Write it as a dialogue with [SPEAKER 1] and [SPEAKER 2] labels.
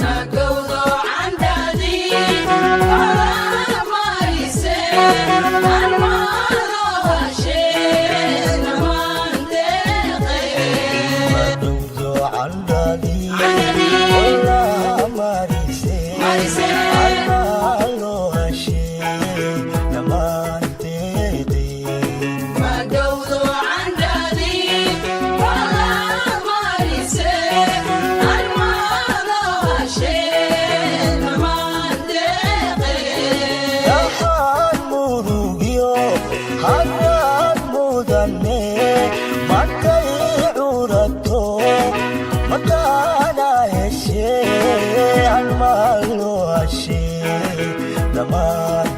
[SPEAKER 1] Magowdo candadii olaa marise, anmaalo hashee namaan deeqe.
[SPEAKER 2] Madowdo candadii olaa marise, anmaalo hashee namaan deeqe.
[SPEAKER 1] Magowdo candadii olaa marise, anmaalo hashee namaan deeqe.
[SPEAKER 2] Dhaxaan murugyo haraan mudane, markay curato makaana heshee, anmaalo hashee namaan.